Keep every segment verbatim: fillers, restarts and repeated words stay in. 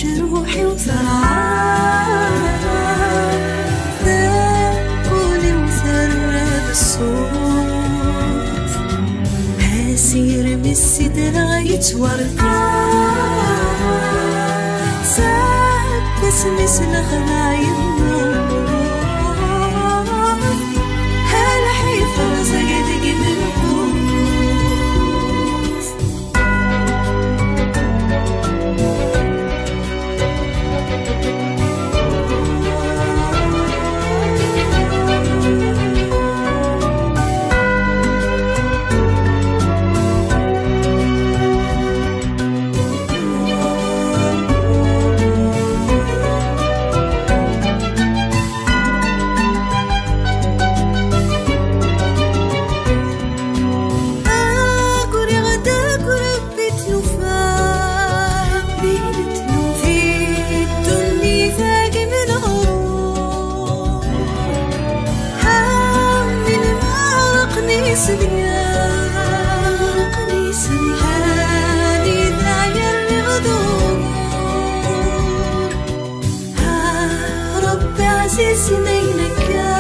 Ǧruḥ-iw terɛa, taqul-iw terra d ṣṣut. Asirem i sidreɣ yettwarka, seg wasmi s lexla yemmut. Lḥif rẓag deg lmut. Aguriɣ-d akk Rebbi tlufa, di ddunit-agi m leɣrur. Amin ma aql-i s dya, aql-i s dya, anida yerriɣ d ugur. Ah, Rebbi ɛzizen ayen akka,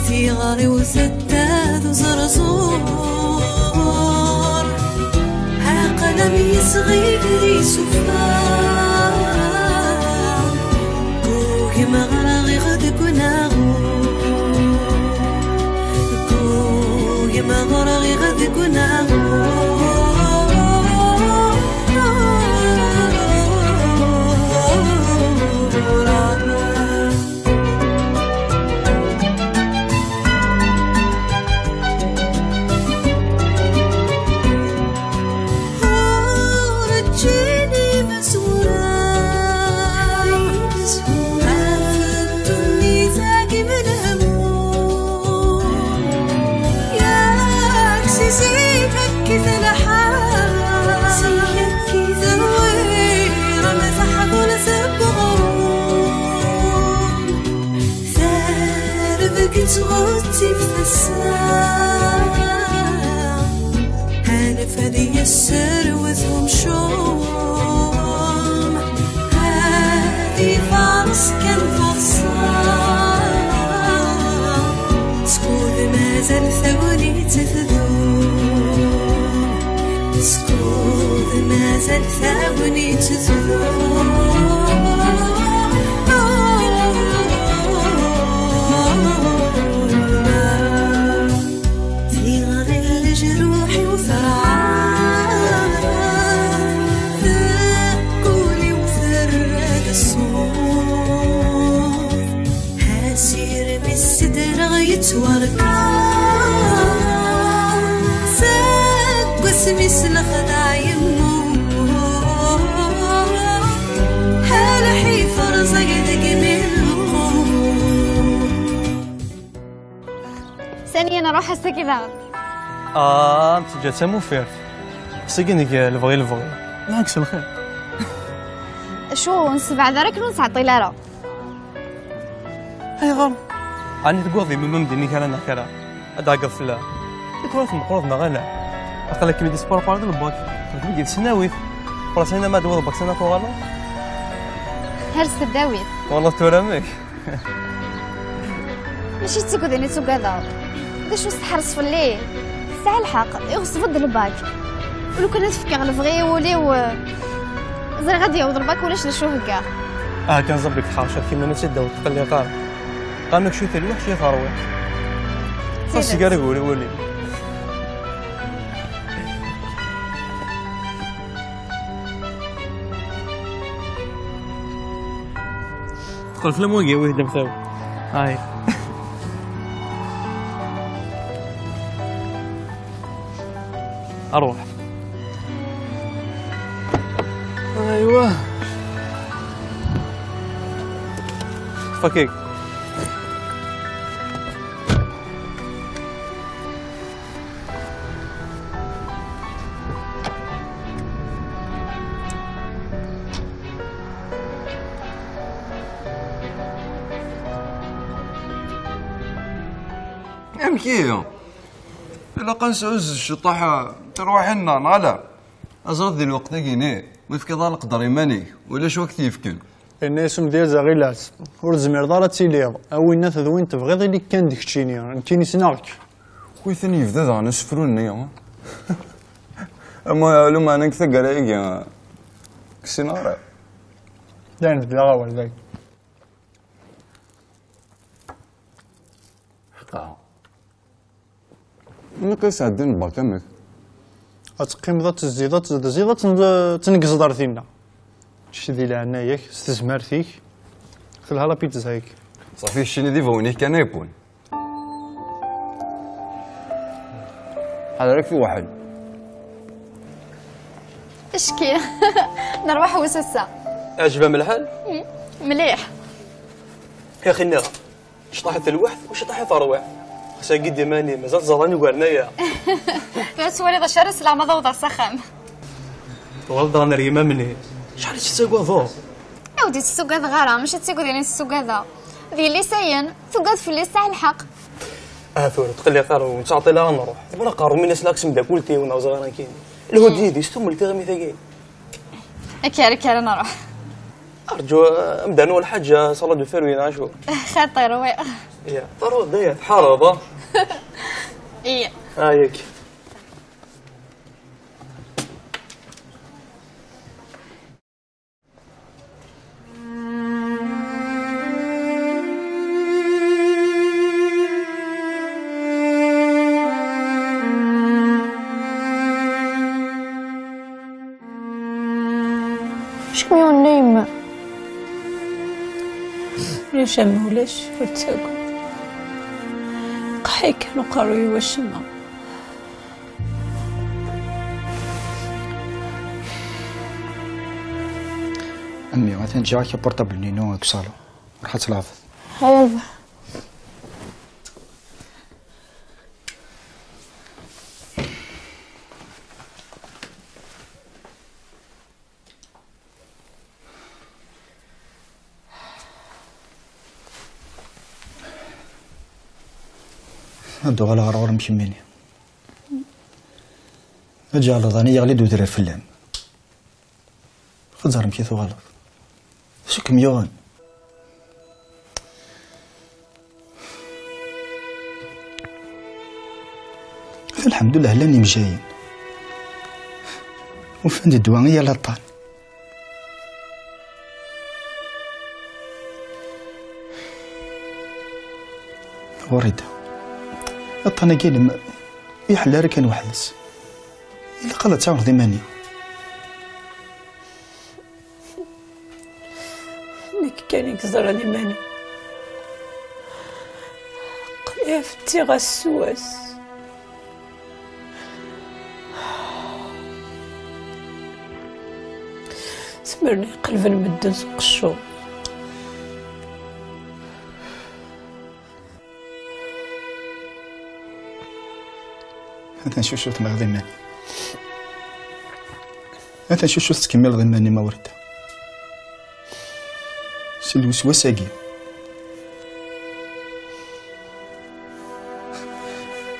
tiɣri-w tedda d uẓerẓur. Aqlam yesɣi d isufa, gugem ɣraɣ-iɣ deg unaɣur. Gugem ɣraɣ-iɣ deg unaɣur. Ur ǧǧin imezwura ɣef ddunit-agi m lehmum. Yak si zik akkit lḥal, terwirem taḥdult n uɣrum. Tarbek tɣettib tasa, anef ad yesserwet umcum, ad ifares kan taḍsa. Skud mazal tagnit tdum, skud mazal tagnit tdum. Tiɣri n leǧruḥ-iw terɛa, taqul-iw terra-d ṣṣut. Asirem i sidreɣ yettwarka, seg wasmi s lexdeɛ yemmut. Lḥif rẓag deg imi lqut. Sani nruḥ ass-agi daɣen. Ah, am teǧǧa d tamufirt. Ass-agi neg lebɣi lebɣi. Nɛeg s lxir. Acu, ur nessebɛed ara akken ur nettɛeṭṭil ara. Ayɣer? Ɛni tegguḍ imam am din i kra neɣ kra? Ad d-ɛeggeḍ fell-aɣ. I tura tmeqqreḍ neɣ ala? Aql-akem-id isparpar d lbak. Tebgi tesnawit. Xlas, ma d-waḍ lbak sana tuɣaleḍ? Hers tdawit. Walaɣ tura amek? Mačči d tigdin i tugadeḍ. D acu s tḥerṣ fell-i? Tesɛa lḥeqq, iɣṣeb-d lbak. Lukan ad fkeɣ lebɣi i wul-iw, ẓriɣ ad d-yaweḍ lbak ulac d acu heggaɣ. Ah, kan ẓebbi deg tḥerci, kemmini-tt-id ddaw tqelliq ara. Qqaren-ak cwi terwiḥ, cwi terwiḥ. Tidet. Ɣas gar agul i wul-im. Teqqel fell-am wagi, wi d-am taw. Ay. Arwaḥ. Aywa. Fakik. Amek ihi? Ilaq ad nesɛuzzez ciṭṭaḥ tirwiḥin-nneɣ, neɣ ala? Aẓ-d di lweqt-agi-nni, ma tefkiḍ ara leqder iman-ik, ulac wa k-t-yefken. Yenna-yas umdyaz aɣilas, ur tezmireḍ ara ad tiliḍ, a winnat d win tebɣiḍ ili kan d keččini, nekkini ssneɣ-k. Wi ten yebda daɣen usefru-nni? Ama alu meɛna deg taggara-agi, ur k-ssineɣ ara. Dayen beddleɣ awal dagi. Ḥeqqa. Ilaq ad sɛeddan lberka amek? Ad teqqimeḍ ad tezziḍ, ad tezziḍ, ad ten-, ad tneggzeḍ ar dinna. Kečč di leɛnaya-k, s tezmert-ik, telha la pizza-ik. Ṣafi, keččini d ibawen-ik kan ay wwin. Ḥader-ik fi waḥel. Acki, nerwa ḥewwes ass-a. Iɛǧeb-am lḥal? Mm, mliḥ. Yaxi nniɣ, ciṭaḥ i telwiḥt u ciṭaḥ i terwiḥt. Xas agi d iman-im, mazal tẓerran ugar n aya. Tura twaliḍ acu ara sleɣ ma d awḍeɣ s axxam. Tuɣaleḍ daɣen ar yemma-m-nni. Acḥal i tt-tettagadeḍ? Ur d-ttagadeɣ ara, mačči d tigdin i ttagadeɣ. D yelli-s ayen, tugad fell-i tesɛa lḥeqq. Ah, tura, tqelliq ara, ur nettɛeṭṭil ara ad nruḥ. Tebɣa aqerru-m-ines la ksem d akulti-w neɣ ẓriɣ nekkini. Lhu-d yid-i s tummelt tiɣmi-tagi. Kker, kker, ad nruḥ. Arǧu, eh, amdan wal ḥaǧa, ṣala d ufaru-ina, acu? Xaṭer, wi. Ya, taruḍ daya, tḥareḍ, ah? Iya. Ah, yak. Acku yuɣen la yemma. Ulac am ulac, ur ttagad. Qeḥḥi kan uqerruy wacemma. A mmi, atan ǧǧiɣ-ak apurṭabl-nni-inu deg uṣalu. Ruḥ ad tleɛbeḍ. Aya baba. Ad d-uɣaleɣ ɣer ɣur-m kemmini. Ad tǧeɛleḍ ani yeɣli-d udrar fell-am. Ad ẓer amek i tuɣaleḍ. D acu kem-yuɣen? Lḥemdullah, llan imejjayen. Ufan-d ddwa i yal aṭṭan. Wrida, aṭṭan-agi-inem ur iḥellu ara kan weḥd-s. Ilaq ad tɛawneḍ iman-im. Nekk kan i yeẓran iman-iw. Aql-i fettiɣ ass s wass. Smernay qelben medden s uqeccuḍ. Atan cucuf tenɣiḍ iman-im. Atan cucuf tettkemmileḍ iman-im a Wrida. S lweswas-agi.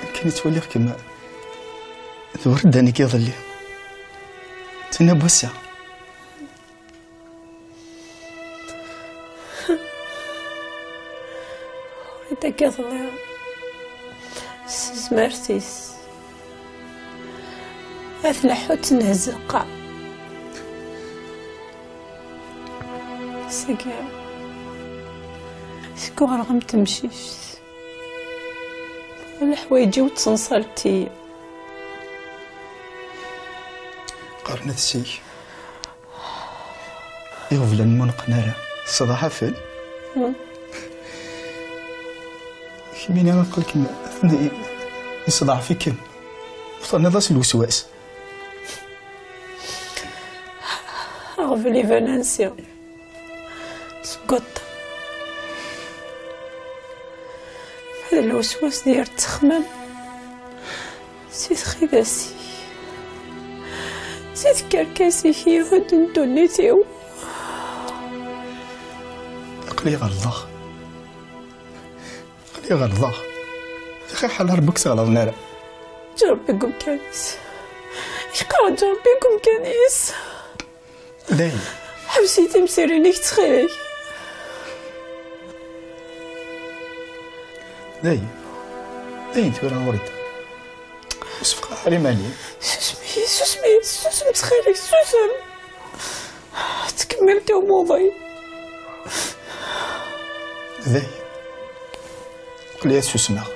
Akken i ttwaliɣ-kem d Wrida-nni n yiḍelli. Tenna n wass-a. Wrida n yiḍelli s tezmert-is. Ad tleḥḥu tenhezz lqaɛ. Seg, seg uɣerɣem n temcict. Leḥwayeǧ-iw ttsenṣalent-iyi. Qqaren-t zik. Iɣeblan ur neqqen ara. Ṣṣeḍɛafen. Hmm. Kemmini aql-ikem yeṣḍeɛf-ikem. Ur terniḍ-as lweswas. Aɣbel iban ansi. Seg waṭṭan. D lweswas d yir ttexmam. Si txidas-ik, si tkerkas-ik i ihudden ddunit-iw. Aql-i ɣelḍeɣ. Aql-i ɣelḍeɣ. Yaxi ḥala Rebbi ur k-sseɣlaḍen ara. Ǧǧ Rebbi deg umkan-is. Yeqqar-d Rebbi deg umkan-is. Dayen. Ḥbes-iyi timsirin-ik, ttxil-k. Dayen. Dayen tura, Wrida. Ur sfeqɛeɣ ara iman-im. Susem-iyi, susem-iyi, susem, ttxil-k, susem. Tkemmel kan umuḍin. Dayen. Aql-iyi ad susmeɣ.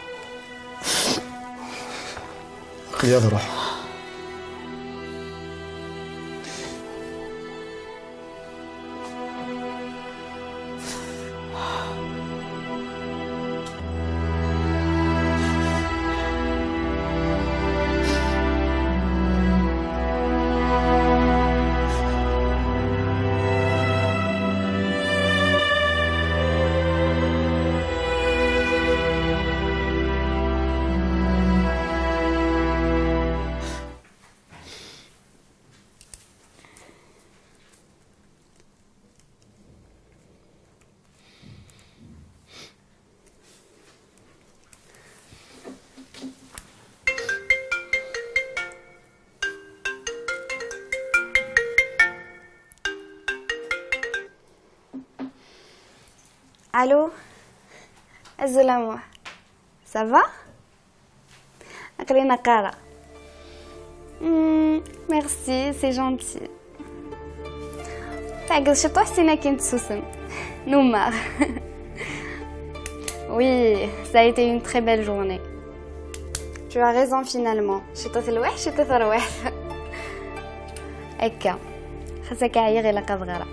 Aql-iyi ad ruḥeɣ. Allô. Azul a Muḥ. Ça va? Aql-i naqara. Hmm, merci, c'est gentil. Tɛeggeḍ ciṭuḥ, sin akin tsusem. Numar. Oui, ça a été une très belle journée. Tu as raison finalement. Ciṭuḥ lwaḥ, ciṭuḥ rwaḥ. Akka. Xas akka ɛyiɣ, ilaq ad ɣreɣ.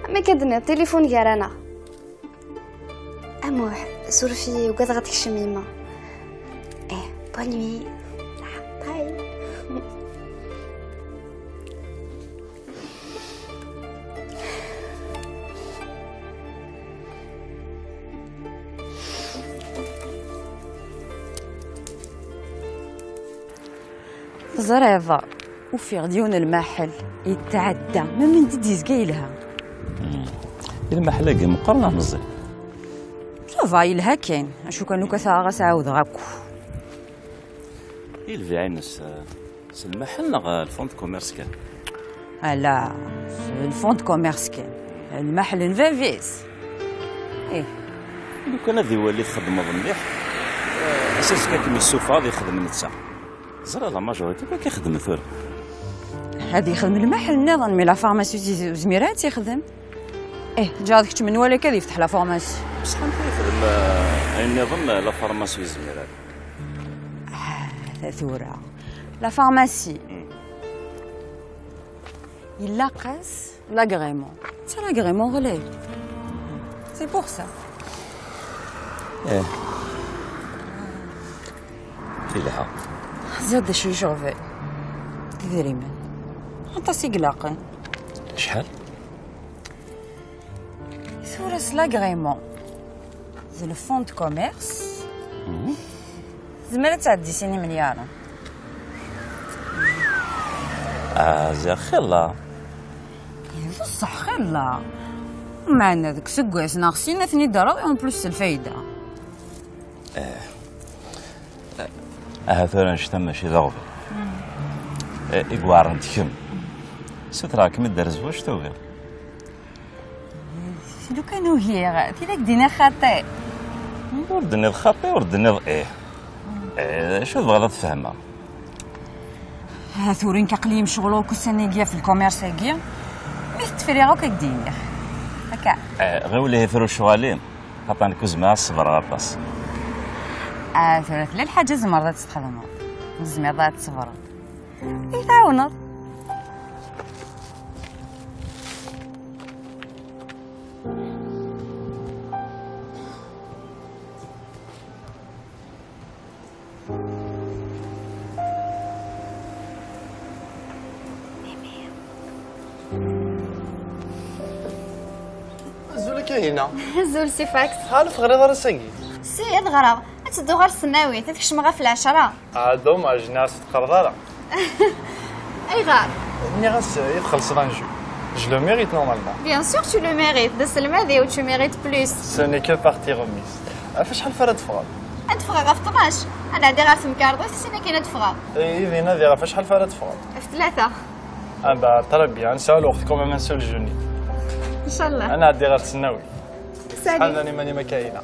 Amek ad d-nniḍ tilifun gar-aneɣ? A Muḥ, suref-iyi, ugadeɣ ad tekcem yemma. Eh, bonne nuit. Bye. Teẓriḍ, ufiɣ-d yiwen n lmaḥel yetɛedda, ma mend-d yezga yelha. Hmm. Lmaḥel-agi meqqer neɣ meẓẓi? Ça va, yelha kan. Acu kan, ukateɣ ad as-ɛawdeɣ akk. I lbiɛ-ines, eh, s lmaḥel neɣ, eh, lfond de commerce kan? Ala, s lfond de commerce kan. Lmaḥel n bab-is. Ih. Lukan ad iwali txeddmeḍ mliḥ, eh, s azekka ad kem-yessufeɣ ad ixdem netta. Ẓriɣ la majorité akk ad ixdem tura. Ad ixdem lmaḥel nniḍen, mais la pharmacie ur zmir ara ad tt-ixdem. Ih, ǧaɛet kečč menwala akka ad yefteḥ la pharmacie. Bṣeḥ anta yexdem, eh, ayen nniḍen, eh, la pharmacie ur zmir ara? Ah, tura. La pharmacie. Hmm. Ilaq-as l'agrément. C'est l'agrément ɣlay. C'est pour ça. Eh. Yelha. Ziɣ d acu yecɣben. D idrimen. Aṭas i ilaqen. Acḥal? Tura s l'agrément d le fonds de commerce, mhm, tezmer ad tɛeddi sin imelyaren. Ah, ziɣ xilla. D ṣṣeḥ xilla. Meɛna deg useggas neɣ sin ad ten-id-terreḍ, en plus s lfayda. Eh. Ahat tura annect-a mačči d aɣbel. Eh, i iweɛren d kemm. Sutreɣ-kem-id ar zzwaǧ tugiḍ. Lukan ugiɣ, tili ak-d-iniɣ xaṭi. Ur d-tenniḍ xaṭi, ur d-tenniḍ ih. Eh, d acu tebɣiḍ ad tfehmeḍ? Ah, tura nekk aql-iyi mecɣuleɣ akk ussan-agi ɣef lkumirs-agi. Mi t-friɣ akk ad k-d-iniɣ. Akka. Eh, ɣiwel ihi tru ccɣel-im. Xaṭer nekk ur zmireɣ ad ṣebreɣ aṭas. Ah, tura tella lḥaǧa tzemreḍ ad tt-txedmeḍ. Tzemreḍ ad tṣebreḍ. I tɛawneḍ. Azul a Kahina. Azul si Fax. Ḥalef ɣriḍ ara ass-agi? Si, ad ɣreɣ. Ad teddu ɣer tesnawit, ad kecmeɣ ɣef lɛecṛa. Ah, dommage, nniɣ-as ur teqqareḍ ara. Ayɣer? Nniɣ-as, eh, i txellṣeḍ un jeu. Je le mérite normalement. Bien sûr, tu le mérites. D aselmad-iw, tu mérites plus. Ce n'est que partie remise. Ɣef acḥal ara teffɣeḍ? Ad ffɣeɣ ɣef tnac. Ad ɛeddiɣ ɣer temkarḍit, sin akin ad ffɣeɣ. Ihi dinna diɣ ɣef acḥal ara teffɣeḍ? Ɣef tlata. Ah bah, très bien, nesɛa lweqt quand même ad nsel Juni. Ncallah. Ad nɛeddi ɣer tesnawit. Salut. Ḥadan iman-im a Kahina.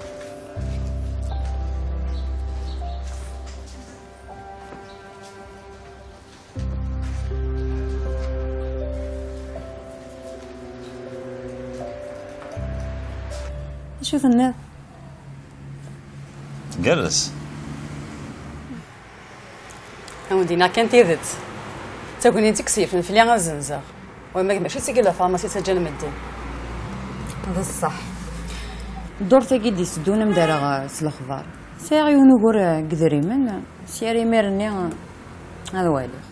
Acu tenniḍ? Tgerrez. Ad wen-d-iniɣ kan tidet. D tagnit i yesyifen fell-i ad zzenzeɣ. Wama mačči d tigi la pharmacie ttaǧǧan medden. D ṣṣeḥ. Ddurt-agi d-iteddun am d-rreɣ, eh, s lexbar. Sɛiɣ yiwen ugur, eh, n yedrimen, sya ar imir-nni, eh, ad waliɣ.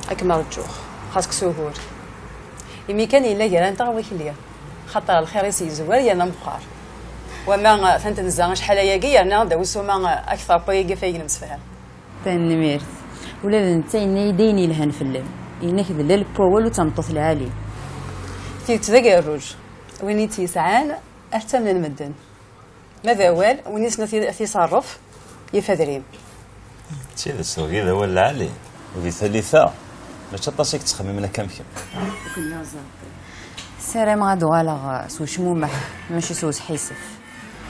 Ad kem-rǧuɣ, xas kkes ugur. Imi kan yella gar-anteɣ wakli, xaṭer lxir-is yezwar yerna meqqar. Wama, eh, atan tenza acḥal ayagi, yerna ad d-awi ssuma, eh, akter n wayagi ɣef ay nemsefham. Tanemmirt. Ula d netta yenna-yi-d ayen yelhan fell-am. Yenna-k d lal n wawal u d tameṭṭut lɛali. Tidet d agerruj. Win i tt-yesɛan, ad t-amnen medden. Ma d awal, win yessnen ad t-, ad t-iṣerref, yif adrim. D tidet, wagi d awal lɛali. Di tallit-a, mačči aṭas i yettxemmimen akka am kemm. Ssarameɣ ad uɣaleɣ s ucmumeḥ, mačči s usḥissef.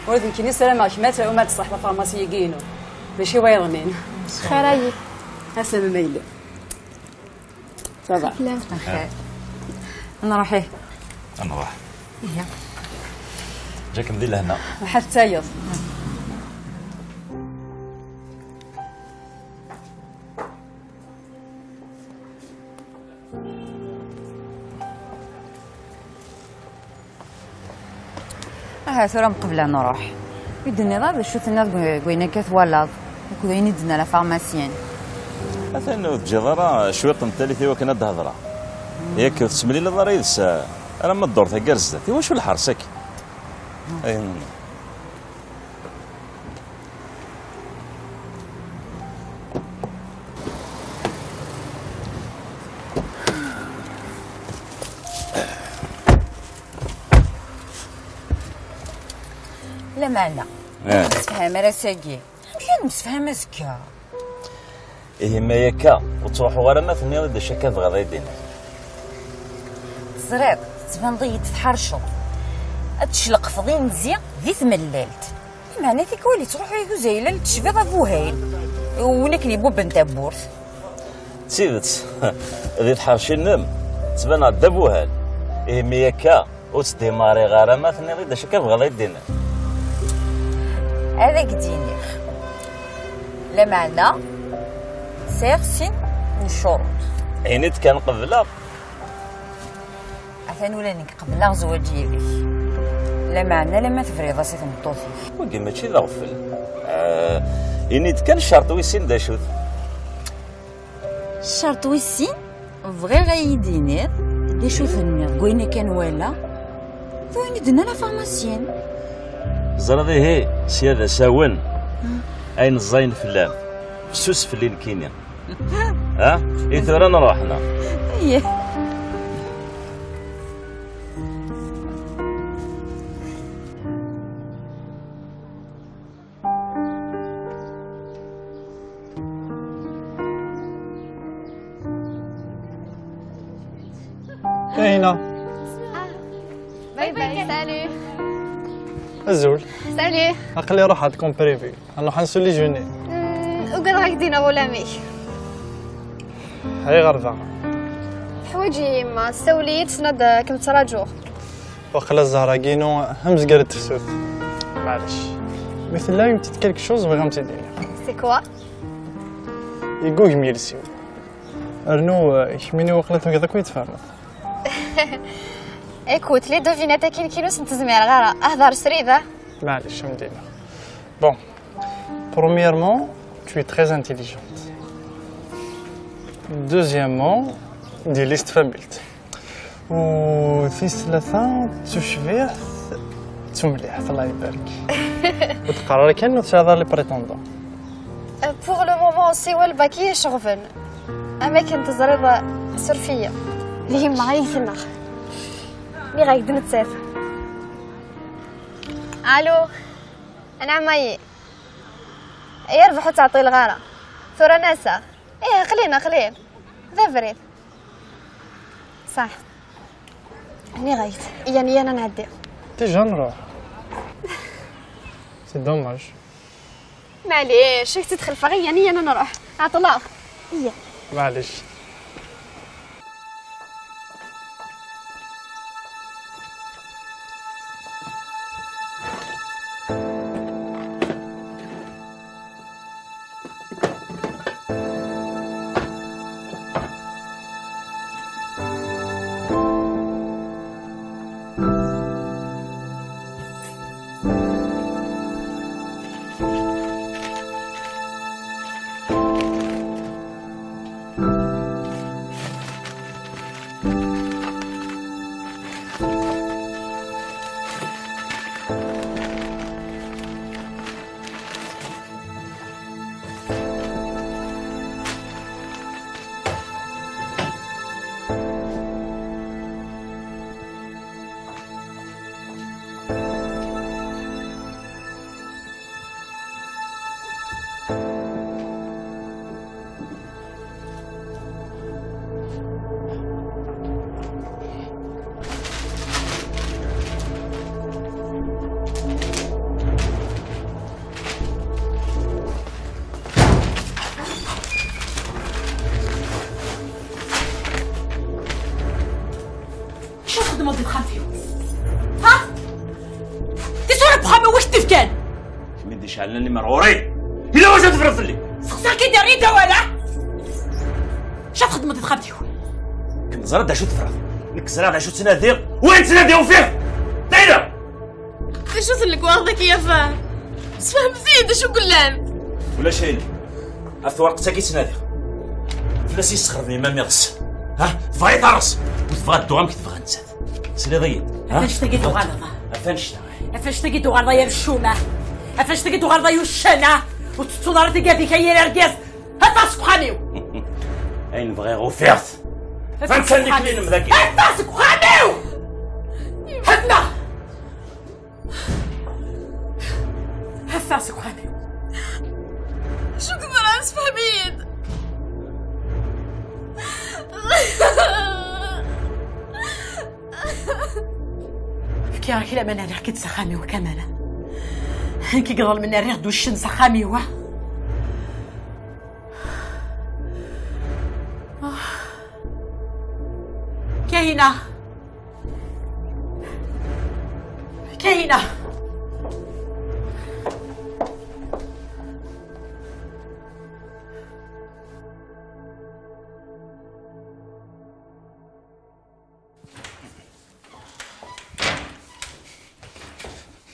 Ula d nekkini ssarameɣ kemm ad tɛum ad teṣleḥ la pharmacie-agi-inu. Mačči wayeḍ-nni. Xir-ayi. Asam ma yella. Ça va. Lxir. Nruḥ, ih. Ad nruḥ. Iya. Ǧakem di lehna. Ḥatta tayeḍ. Aha, tura mqebl ad nruḥ. I d-tenniḍ, d acu tenniḍ deg, deg wayen akka twalaḍ, akked wayen i d-tenna la pharmacienne? Atan ur teǧǧiḍ ara cwiṭ n tallit i wakken ad d-hedreɣ. Yak ur tettemlileḍ ara yid-s, alamma ddurt-agi ar zdat. I wacu lḥers-agi? Ay, Lameɛna, eh, ur tessefham ara ass-agi. Amek ara nemsefham azekka? Ihi ma akka, ur ttruḥuɣ ara ma tenniḍ-d acu akka tebɣiḍ ad yi-d-tiniḍ. Teẓriḍ, tettbaneḍ-iyi-d tḥerceḍ. Ad tecleqfeḍ inzi di tmellalt. Lameɛna tikwal yettruḥu-yi uzayel, ad tecbiḍ abuhayl. Win akken yebubben tawwurt. D tidet, di tḥerci-nnem, ttbaneɣ-d d abuhal. Ihi mi akka, ur ttdimariɣ ara ma tenniḍ-id acu akka tebɣiḍ ad yi-d-tiniḍ. Ad ak-d-iniɣ. Lameɛna, sɛiɣ sin n ccuruṭ. Ini-d kan qebleɣ. Atan ula nekk qebleɣ zzwaǧ yid-k. Lameɛna alamma tebriḍ-as i tmeṭṭut-ik. Wagi mačči d aɣfel. Ah, ini-d kan ccerṭ wis sin d acu-t. Ccerṭ wis sin, bɣiɣ ad iyi-d-tiniḍ d acu tenniḍ deg wayen akka nwala, d wayen i d-tenna la pharmacienne. Teẓriḍ ihi, sya d asawen, hmm, ayen ẓẓayen fell-am, fessus fell-i nekkini. Ha? I tura nruḥ, neɣ? Iye. Kahina. Bye bye, salut. Azul. Salut. Aql-i ruḥeɣ-d comme prévu. Ad nruḥ ad nsel déjeuner. Hmm, ugadeɣ ad k-d-ineɣ ulamek. Ayɣer da? Teḥwaǧ-iyi yemma, tessawel-iyi-d, tenna-d ad kem-ttṛaǧuɣ. Waqila zzher-agi-inu amezgar n tefsut. Maɛlic. Mi tella une petite quelque chose, bɣiɣ ad m-tt-id-iniɣ. C'est quoi? Yeggugem yiles-iw. Rnu, eh, kemmini waqila tugiḍ akk ad tfehmeḍ. Écoute, les devinettes akin kinu ur sent-zmireɣ ara. Hder srid, ah. Maɛlic, am d-iniɣ. Bon, premièrement, tu es très intelligente. Deuxièmement, d yelli-s n tfamilt. U tis tlata, d tucbiḥt, d tumliḥt, Allah ibarek. Ur teqqar ara kan ur tesɛiḍ ara les prétendants. Pour le moment, siwa lbak i yi-iceɣben. Am akken teẓriḍ, suref-iyi. D yemma ay tenneɣ. Nniɣ-ak-d nettat. Allô? Anɛam a yelli. Yerbeḥ ur ttɛeṭṭileɣ ara. Tura n ass-a. Ih, aql-in, aql-in. D abrid. Saḥ. Nniɣ-ak-d. Yan, yan, ad nɛeddi. Déjà nruḥ. C'est dommage. Maɛlic, ad k-tt-id-xelfeɣ, iyya, iyya ad nruḥ. Ɛeṭṭleɣ. Iyya. Maɛlic. Acu txeddmeḍ di texxamt-iw? Ha? Tisura n uxxam-iw, wacu t-ifkan? Kemm i d-iceɛlen limer ɣur-i. Yella wacu teffreḍ fell-i? Sexsiɣ-k-id, rrid awal, ha? Acu txeddmeḍ di texxamt-iw? Kemm teẓriḍ d acu teffreḍ. Nekk ẓriɣ d acu ttnadiɣ, wayen ttnadiɣ ufiɣ. Dayna! D acu-ten lekwaɣeḍ-agi, a Fahd? Sfehmet-iyi-d d acu yellan. Ulac ayen. Ɣef twerqet-agi ttnadiɣ. Fell-as yessexreb imam iḍes. Ha? Tebɣa-yi terreẓ. Ur tebɣa ad dduɣ amek tebɣa nettat. Tesliḍ-iyi-d? Ha? Ɣef annect-agi tuɣaleḍ. Ɣef annect-a. Ɣef annect-agi tuɣaleḍ ay amcum, ha? Ɣef annect-agi tuɣaleḍ ay uccan, ha? Ur tettuḍ ara tigad-ik ay yir argaz. Aṭas deg uxxam-iw. Ayen bɣiɣ ufiɣ-t. Aṭas deg uxxam-iw. Anta nekk lilem dagi? Aṭas deg uxxam-iw. Hedna. Aṭas deg uxxam-iw. Acu yeḍran, sefhem-iyi-d. Fkiɣ-ak laman, rriɣ-k-id s axxam-iw, Kamala. Nekk i iḍelmen, rriɣ-d uccen s axxam-iw. Kahina! Kahina!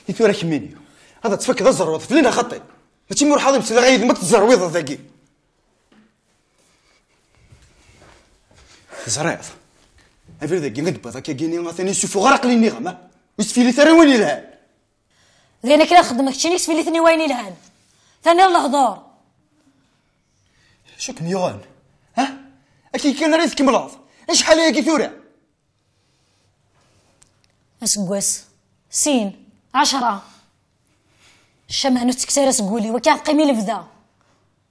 I tura kemmini, ad tfakkeḍ aẓerwal fell-i neɣ xaṭi? Mačči mi ruḥeɣ ad imesleɣ yid-m ad tetzerwiḍeḍ dagi. Teẓriḍ, abrid-agi i d-wwiḍ akkagini atan yessufuɣ ara aqli nniɣ-am, ur yesfilit ara i wayen yelhan. D ayen akken ad xeddmeɣ keččini, yesfiliten i wayen yelhan. Taniḍ lehdur. Acu kem-yuɣen? Ha? Akken kan ara tkemmleḍ? Acḥal ayagi tura? Aseggas, sin, ɛecra. Ccama ur ttekkes ara seg wul-iw, akka teqqim i lebda.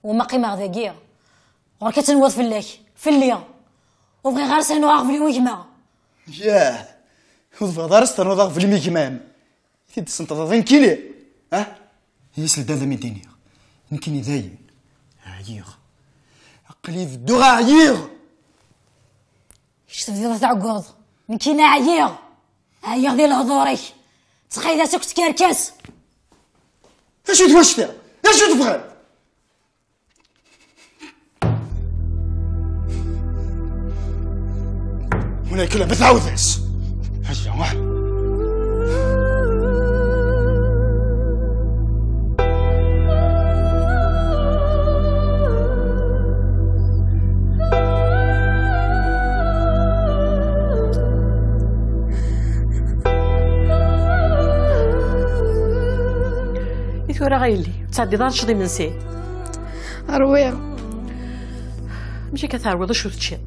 Wama qqimeɣ dagi, ɣur-k ad tenwiḍ fell-ak, fell-i. Ur bɣiɣ ara s-rnuɣ aɣbel i wegma. Yah, ur tebɣiḍ ara s-ternuḍ aɣbel i wegma-m? I t-id-tessenṭḍeḍ i nekkini? Ah? Ini-as-d ad am-id-iniɣ. Nekkini dayen, ɛyiɣ. Aql-i bedduɣ ɛyiɣ. Kečč tebdiḍ ad tɛeggeḍ. Nekkini ɛyiɣ. Ɛyiɣ di lehdur-ik. Ttxayl-as akk tkerkas. Acu d wacta? Acu tebɣiḍ? Ula kella ma tɛawed-as. Aya. I tura a yelli, ur tesɛeddiḍ ara teččeḍ imensi? Rwiɣ. Amek akka terwiḍ acu teččiḍ?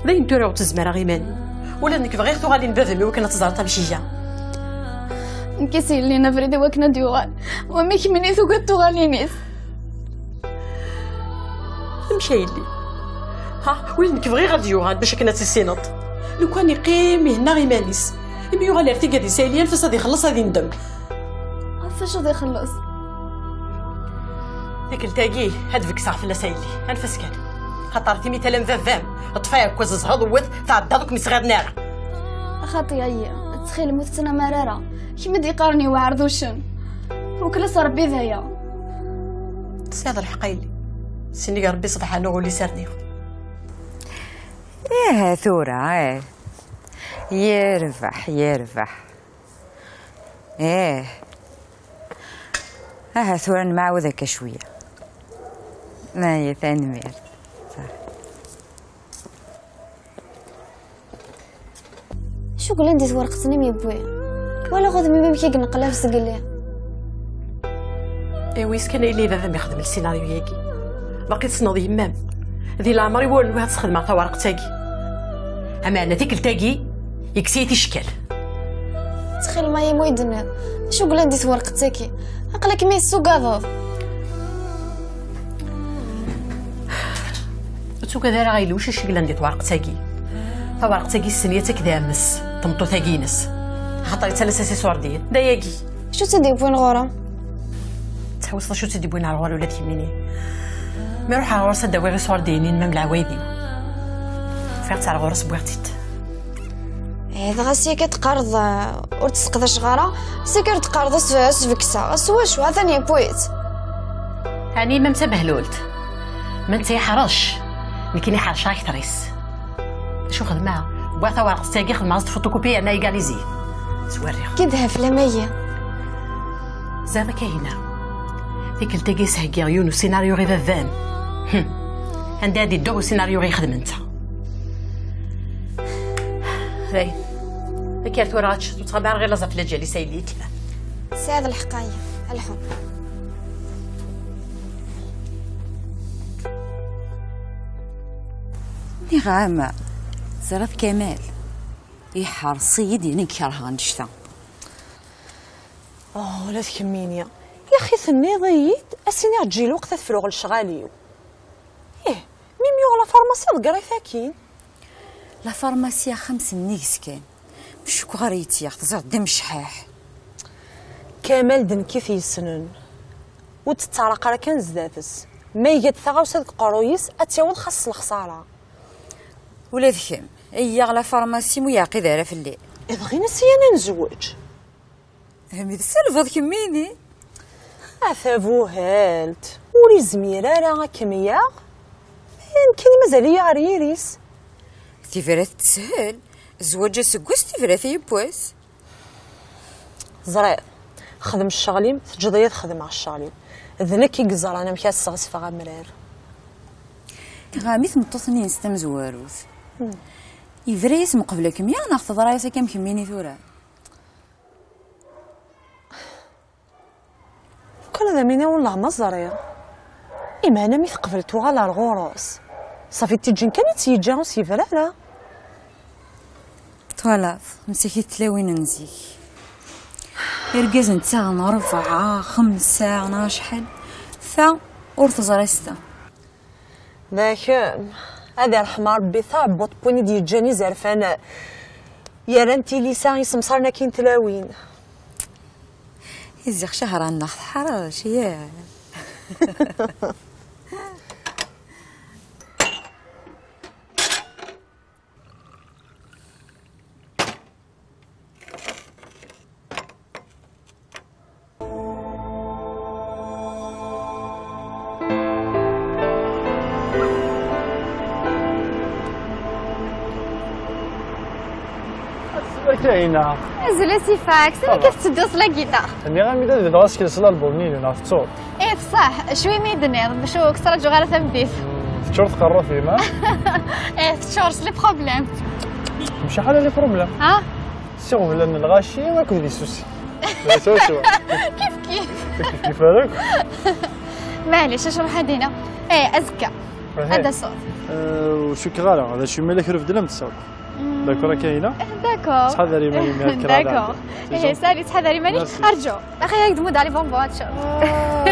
D ayen tura ur ttezmireɣ iman-iw. Ula d nekk bɣiɣ tuɣalin n baba-m i wakken ad teẓreḍ amek iga. Nekk i s-yellin abrid i wakken ad d-yuɣal. Wami kemmini tugiḍ tuɣalin-is? Kayli. Ha, ula d nekk bɣiɣ ad yuɣal bac akken ad tissineḍ. Lukan iqqim ihenna iman-is, imi yuɣal ar tigad-is a yelli, anef-as ad ixelleṣ ad indem. Ɣef wacu ad ixelleṣ? Tikkelt-agi ad bekkseɣ fell-as a yelli, anef-as kan. Xaṭer timi tala n baba-m, ṭṭef aɛekkaz ẓheḍ wwet, tɛeddaḍ akk mi s-ɣiḍen ara. Xaṭi a yelli, ttxil-m ur tettnamar ara. Kemm i d-yeqqaren yewɛer d uccen. Wekkel-as Rebbi d aya. Tesɛiḍ lḥeqq a yelli. Sennig Rebbi ṣebḥan ur ɣulli s rniɣ. Ih, tura, ih. Yerbeḥ, yerbeḥ. Ih. Aha, tura nemɛawed akka cwiya. Aya, tanemmirt. Acu yellan di twerqet-nni mi yewwi? Walaɣ udem-im amek i ineqlab zgelli. Iwi kan a yelli, baba-m ixdem lsinaryu-yagi. Baqi tessneḍ yemma-m. Di leɛmer-iw ur nwiɣ ad sxedmeɣ tawerqet-agi. Ameɛna tikkelt-agi, yekkes-iyi ticekkal. Ttxil-m a yemma ur yi-d-tenniḍ acu yellan di twerqet-agi. Aql-ak mi tessugadeḍ. Ur ttugad ara a yelli, ulac acu yellan di twerqet-agi. Tawerqet-agi ssenya-tt akked ɛemmi-s, tameṭṭut-agi-ines. Axaṭer yettalas-as iṣurdiyen. D ayagi. Acu tt-id-yewwin ɣur-m? Tettḥewwiseḍ acu tt-id-yewwin ar ɣur-i ula d kemmini? Mi ruḥeɣ ɣur-s ad d-awiɣ iṣurdiyen-inem am leɛwayed-iw, ufiɣ-tt ar ɣur-s, wwiɣ-tt-id. Eh, dɣa seg akka teqqareḍ, eh, ur tt-sseqdaceɣ ara, seg akka teqqareḍ as-, as-bekkseɣ, s wacu? Atan yewwi-tt. Ɛni yemma-m d tabehlult? Ma netta yeḥrec, nekkini ḥerceɣ akter-is. D acu xedmeɣ? Wwiɣ tawerqet-agi, xedmeɣ-as-d photocopie yerna égalisé. Zwarriɣ. Kid ha fell-am ayi. Ẓriɣ akka hina. Tikkelt-agi, s-heggiɣ yiwen usinaryu i baba-m. Hm. Anda ad iddu usinaryu i xedmen ta? Dayen. Akka ar tura ad tecḍu, ur ttɣabi ara ɣir laẓ ɣef leǧal-is a yelli, yettfan. Tesɛiḍ lḥeqq a yelli. Lḥu. Nniɣ-am, teẓriḍ Kamal, iḥreṣ-iyi-d, yenna-k kerheɣ annect-a. Oh, ula d kemmini. Yaxi tenniḍ-iyi-d, ad s-iniɣ eǧǧ-iyi lweqt ad fruɣ lecɣal-iw. Ih, mi m-yuɣ la pharmacie ḍegger-it akkin. La pharmacie axxam sennig-s kan. Cukkeɣ ara yettyaɣ, teẓriḍ d amecḥaḥ. Kamal d nekk i t-yessnen. Ur d-tettaraq ara kan zdat-s. Ma iga-d taɣawsa deg uqerruy-is, ad tt-yaweḍ xas s lexsara. Ula d kemm, eyyaɣ la pharmacie mu yeɛqid ara fell-i. Ibɣin a s-yan ad nezweǧ. Hem i tselbeḍ kemmini? A tabuhalt, ur izmir ara ad kem-yaɣ? Eh, nekkini mazal-iyi ar yiri-s. Tibrat teshel, zzwaǧ aseggas, tibrat yiwwas. Ẓriɣ, xdem ccɣel-im, teǧǧeḍ-iyi ad xedmeɣ ccɣel-iw. D nekk i yeẓran amek ad sseɣzfeɣ amrar. Ɣami tmeṭṭut-nni-ines tamezwarut. Hmm. Yebra-yas meqbel ad kem-yaɣ neɣ teḍra-yas akka am kemmini tura? Kan ad am-iniɣ wellah ma ẓriɣ. Imeɛna mi teqbel tuɣal ar ɣur-s, ṣafi tiǧin kan i tt-yeǧǧa ur s-yebra ara. Twalaḍ, msakit tlawin n zik. Irgazen ttaɣen rebɛa, xemsa, neɣ acḥal. Ta ur teẓri s ta. D akem, ad irḥem Rebbi taɛebbuṭ n win i d-yeǧǧan izerfan yerran tilisa isemsaren akkin tlawin. Iziɣ Cahran-nneɣ teḥṛec, yah. Azul a Kahina. Azul a Sifak, sani akka tettedduḍ s la guitare? Nniɣ-am-id ad beddleɣ asekles s lalbum-nni, neɣ tettuḍ? Eh, ṣṣeḥ, cwi mi d-tenniḍ, bac ur k-ttṛaǧuɣ ara tameddit. Hmm, teččur tqerrut-im, ha? Eh, teččur s les problèmes. Mecḥal les problèmes? Ha? S iɣeblan n lɣaci akked yisusi. Swaswa. Kif kif. Kif kif ara akk. Maɛlic, acu ruḥ ad iniɣ? Eh, azekka. Aha. Ad d-tasuḍ. Eh, ur cukkeɣ ara, d acu ma la k-rebdel am tsaweḍ. D'accord, a Kahina? D'accord. Ttḥadar iman-im, ya D'accord. Ihi, salut, ttḥadar iman-ik. Merci. Arǧu. Axi, ad k-d-muddeɣ les bonbons, ad teččeḍ.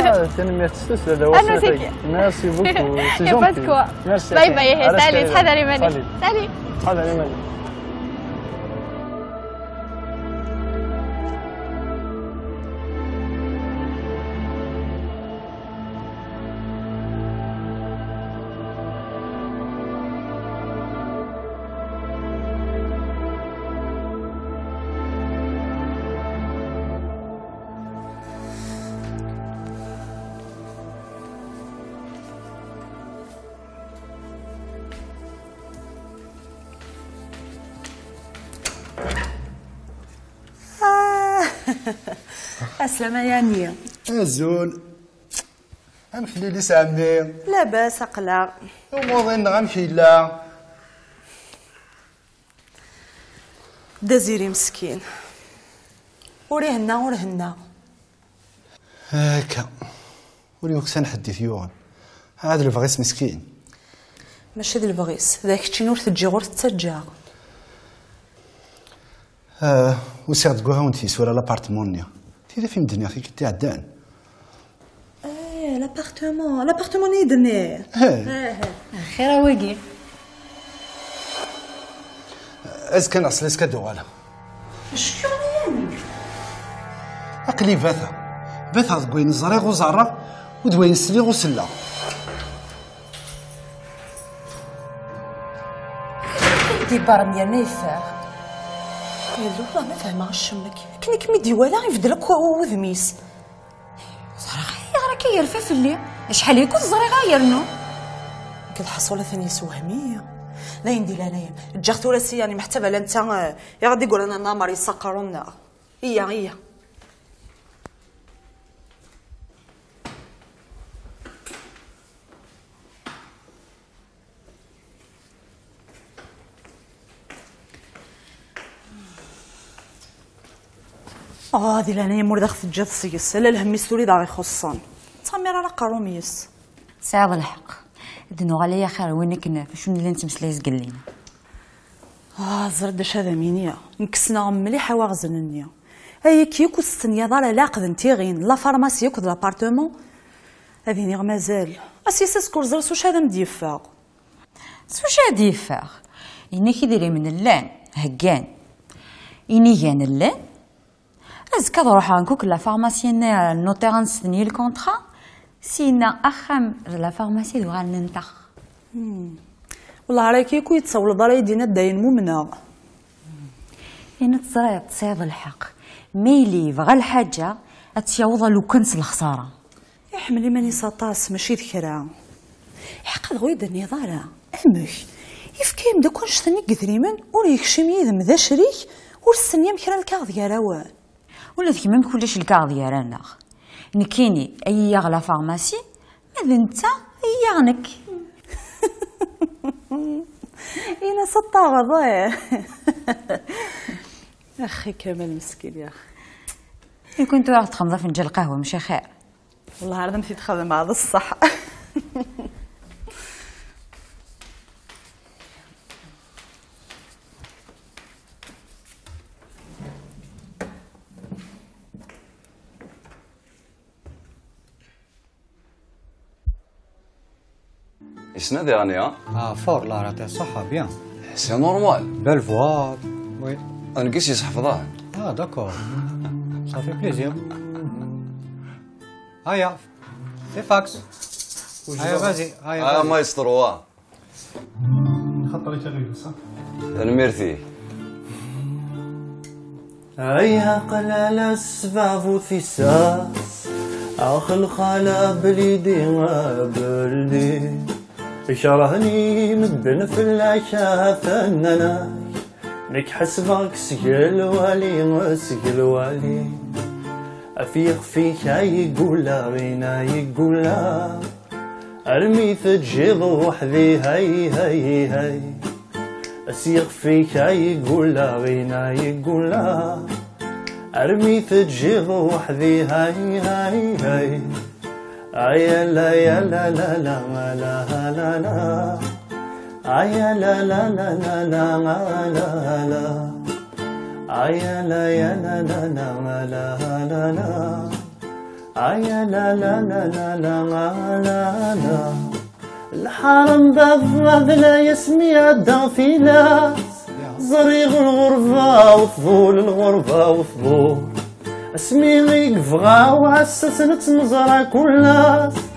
Ah, tanemmirt s tussda, d awal. Merci beaucoup, c'est gentil. Y a pas de quoi. Merci. Bye bye, salut, ttḥadar iman-ik. Salut. Salut. Ttḥadar iman-im. Ah! Aslama yani. Azul. Amek lili-s, ɛemmi? Labas, aql-aɣ. Umuḍin-nneɣ amek yella? D aziri meskin. Ur ihenna, ur henna. Akka. Ur yuksan ḥedd i t-yuɣen. Ɛad lebɣi-s meskin. Mačči d lebɣi-s, d akeččin ur t-ǧǧiɣ, ur t-ttaǧǧaɣ. Ah, usiɣ-d deg uhawen d tisura l'apartement-nni. Tili f imedden-nni tikkelt iɛeddan. Eh, l'appartement, l'appartement-nni i d-tenniḍ? Eh. Eh, eh. Axir a wagi. Azekka neɣ sliska ad uɣaleɣ. Acu k-yuɣen a Yani? Aql-i bateɣ. Bateɣ deg wayen ẓriɣ ur ẓerreɣ, u d wayen sliɣ ur selleɣ. Di berra mi yerna yeffeɣ. Yella, wallah ma fehmeɣ acemmek. Akken i kem-id-iwala, ibeddel akk wudem-is. Ẓriɣ ayɣer akka yerfa fell-i. Acḥal i ku-teẓriɣ a yernu. Nekk lḥaṣul atan yessewhem-iyi. D ayen di leɛnaya-m. Ǧǧiɣ tura si Yani meḥtaba la netta, eh, i ɣ-d-igran ad nɛemmer yessaqerru-nneɣ. Iyya, iyya. Ah, di leɛnaya-m ur d aɣ-teǧǧiḍ seg-s, ala lhemm-is tura i d aɣ-ixuṣṣen. Ur ttɛemmir ara aqerru-m yis. Tesɛiḍ lḥeqq. Ad nuɣal ay axir win akken ɣef acu nella nettmeslay zgellin. Ah, ẓriɣ d acu ad am-iniɣ. Nekk ssneɣ mliḥ awaɣzen-nni. Ay akk yakk ur testenyaḍ ara lɛeqd n tiɣin, la pharmacie akked l'appartement. Ad iniɣ mazal. Ass-is azekka ur ẓriɣ s wacu ad am-d-yeffeɣ. S wacu ad d-yeffeɣ? Ini-k idrimen llan, heggan. Inigan llan. Azekka ad ruḥeɣ nkuk la pharmacie-nni, notaire ad nstenyi lkuntra. Syenna axxam d la pharmacie d uɣalen nteɣ. Hmm. Wellah ara yakk ur yettawleḍ ara i d-yenna Dda Yenmumneɣ. Ini teẓriḍ tesɛiḍ lḥeqq. Ma yili yebɣa lḥaǧa, ad tt-yaweḍ alukan s lexsara. Iḥemmel iman-is aṭas, mačči d kra. Iḥeqqa dɣa ur yi-d-tenniḍ ara. Amek? Yefka-yam-d akk annect-nni n yedrimen, ur yekcim yid-m d acrik, ur testenyam kra lkaɣeḍ gar-awen. Ula d kemm amek ulac lkaɣeḍ gar-aneɣ? Nekkini, ad iyi-yaɣ la pharmacie, ma d netta, ad iyi-yaɣ nekk. Ini-as ad taɣeḍ, eh. Axi Kamal meskin, ya axi. Nekkini tura ad txedmeḍ afenǧal lqahwa, mačči xir? Wellah ar d am-t-id-xedmeɣ, d ṣṣeḥ. Yessen ad iɣenni, ha? Ah, fort, la, raté, صح, bien. C'est normal. Belle voix, oui. Aneggi-s yesḥefḍen. Ah, d'accord. Ça fait plaisir. Aya, c'est fax. Aya, vas-y, aya, ah, vas-y. Maestro, wa. Xaṭer-ik a Ɣiwes, ha? Tanemmirt-ik. Ay aqlala ssbab u tissas, ax lxala blidi abrdi. Kerhen-iyi medden fell-ak, atan anak. Nekk ḥesbeɣ-k seg lwali, seg lwali. Af yixef-ik ay yeggula, ina yeggula. Armi teǧǧiḍ weḥd-i, hay, hay, hay. S yixef-ik ay yeggula, ina yeggula. Armi teǧǧiḍ weḥd-i, hay, hay, hay. Ay, a la, ya la, la, la, la, la, la. Aya la la la la la la la la. Aya la ya la la la la la la la. Aya la la la la la la la la. Lḥaram baba d layas mi ɛeddaɣ tilas. Ẓriɣ lɣerba ufḍul, lɣerba ufḍul. Asmi i yebɣa uɛessas nettmeẓra kul ass.